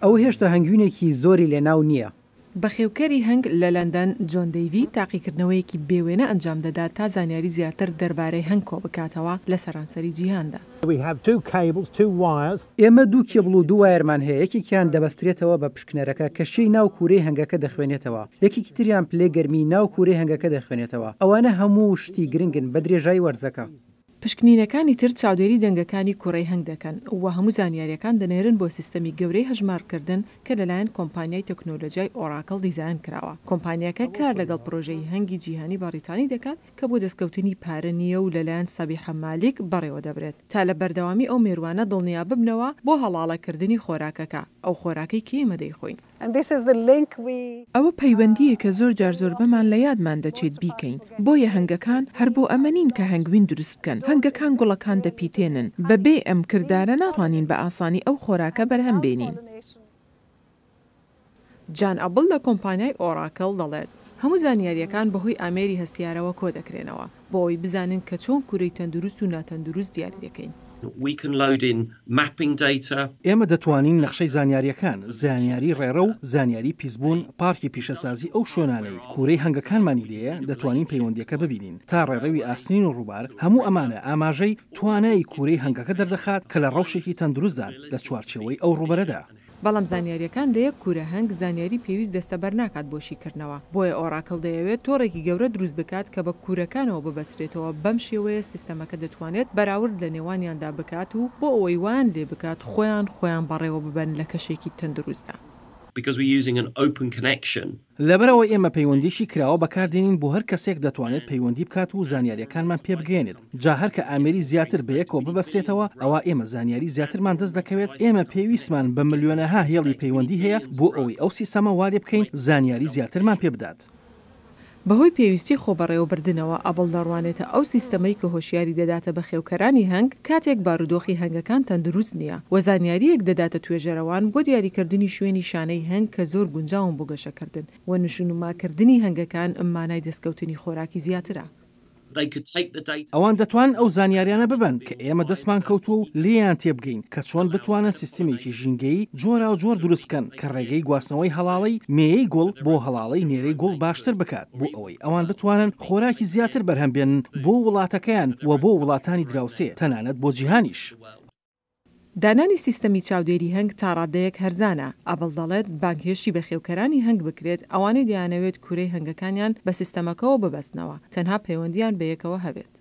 ئەو هێشتا هەنگوینێکی زۆری لەناو نییە. بەخێوکەری هەنگ لە لەندەن، جۆن دەیڤی، تاقیکردنەوەیەکی بێ وێنە ئەنجام دەدات تا زانیاری زیاتر دەربارەی هەنگ کۆبکاتەوە لە سەرانسەری جیهاندا. ئێمە دوو کێبڵ و دوو وایەرمان هەیە، یەکێکیان دەبەسترێتەوە بە پشکنەرەکە کە شێی ناو کوورەی هەنگەکە دەخوێنێتەوە، یەکێکی تریان پلەی گەرمی ناو کوورەی هەنگەکە دەخوێنێتەوە. ئەوانە هەموو شتی گرنگن بە درێژایی وەرزەکە. پشکنینەکانی تر چاودێری دەنگەکانی کوڕەی هەنگ دەکەن و هەموو زانیارییەکان دەنێرن بۆ سیستەمی گەورەی هەژمارکردن کە لەلایەن کۆمپانیای تەکنۆلۆجیای ئۆراکڵ دیزاین کراوە. کۆمپانیاکە کار لەگەڵ پرۆژەی هەنگی جیهانی بەڕیتانی دەکات کە بۆ دەستکەوتنی پارە نییە و لەلایەن سەبیحە مالیک بەڕێوەدەبرێت تا لە بەردەوامی ئەو مێرووانە دڵنیاببنەوە بۆ هەڵاڵەکردنی خۆراکەکە، ئەو خۆراکەی کە ئێمە دەیخۆین. ئەوە پەیوەندییەکە زۆر جار زۆربەمان لە یادمان دەچێت بیکەین، بۆیە هەنگەکان هەر بۆ ئەمە نین کە هەنگوین دروست بکەن، هەنگەکان گوڵەکان دەپیتێنن، بە بێ ئەم کردارە ناتوانین بە ئاسانی ئەو خۆراکە بەرهەم بێنین. جان ئەبڵ لە کۆمپانیای ئۆراکڵ دەڵێت، هەموو زانیارییەکان بەهۆی ئامێری هەستیارەوە کۆدەکرێنەوە، بۆ ئەوەی بزانین کە چۆن کورەی تەندروست و ناتەندروست دیاری دەکەین. ئێمە دەتوانین نەخشەی زانیارییەکان، زانیاری ڕێڕەو، زانیاری پیسبوون، پارکی پیشەسازی ئەو شوێنانەی کوورەی هەنگەکانمانی لێیە، دەتوانین پەیوەندییەکە ببینین تا ڕێڕەوی ئاسنین و ڕووبار، هەموو ئەمانە ئاماژەی توانای کوورەی هەنگەکە دەردەخات کە لە ڕەوشێکی تەندروستدان لە چوارچێوەی ئەو ڕووبەرەدا. بەڵام زانیارییەکان لە یەک کوورە هەنگ زانیاری پێویست دەستەبەر ناکات بۆ شیکردنەوە، بۆیە ئۆراکڵ دەیەوێت تۆڕێکی گەورە دروست بکات کە بە کوورەکانەوە ببەسترێتەوە، بەم شێوەیە سیستەمەکە دەتوانێت بەراورد لە نێوانیاندا بکات و بۆ ئەوەی وایان لێ بکات خۆیان خۆیان بەڕێوە ببەن لە کەشێکی تەندروستدا. لەبەرئەوەی ئێمە پەیوەندییەکی کراوە بەکاردێنین بۆ هەر کەسێک دەتوانێت پەیوەندی بکات و زانیارییەکانمان پێ بگەیەنێت، جا هەر کە ئامێری زیاتر بەیەکەوە ببەسترێتەوە ئەوا ئێمە زانیاری زیاترمان دەست دەکەوێت، ئێمە پێویستمان بە ملیۆنەها هێڵی پەیوەندی هەیە بۆ ئەوەی ئەو سیستەمە والێبکەین زانیاری زیاترمان پێ بدات. بەهۆی پێویستی خۆبەڕێوەبردنەوە، ئەبڵ دەڕوانێتە ئەو سیستەمەی کە هۆشیاری دەداتە بەخێوکەرانی هەنگ کاتێک بارودۆخی هەنگەکان تەندروست نییە و زانیارییەک دەداتە توێژەرەوان بۆ دیاریکردنی شوێنی شانەی هەنگ کە زۆر گونجاون بۆ گەشەکردن و نشونماکردنی هەنگەکان مانای دەستکەوتنی خۆراکی زیاترە. ئەوان دەتوانن ئەو زانیاریانە ببەن کە ئێمە دەستمان کەوتووە و لێیان تێبگەین کە چۆن بتوانن سیستمێکی ژینگەیی جۆراوجۆر دروست بکەن کە ڕێگەی گواستنەوەی هەڵاڵەی مێیەی گوڵ بۆ هەڵاڵەی نێرەی گوڵ باشتر بکات بۆ ئەوەی ئەوان بتوانن خۆراکی زیاتر بەرهەم بێنن بۆ وڵاتەکەیان و بۆ وڵاتانی دراوسێ تەنانەت بۆ جیهانیش. دانانی سیستەمی چاودێری هەنگ تا ڕادەیەک هەرزانە، ئەبڵ دەڵێت بانگهێشتی بەخێوکەرانی هەنگ بکرێت ئەوانەی دەیانەوێت کورەی هەنگەکانیان بە سیستەمەکەوە ببەستنەوە تەنها پەیوەندییان بەیەکەوە هەبێت.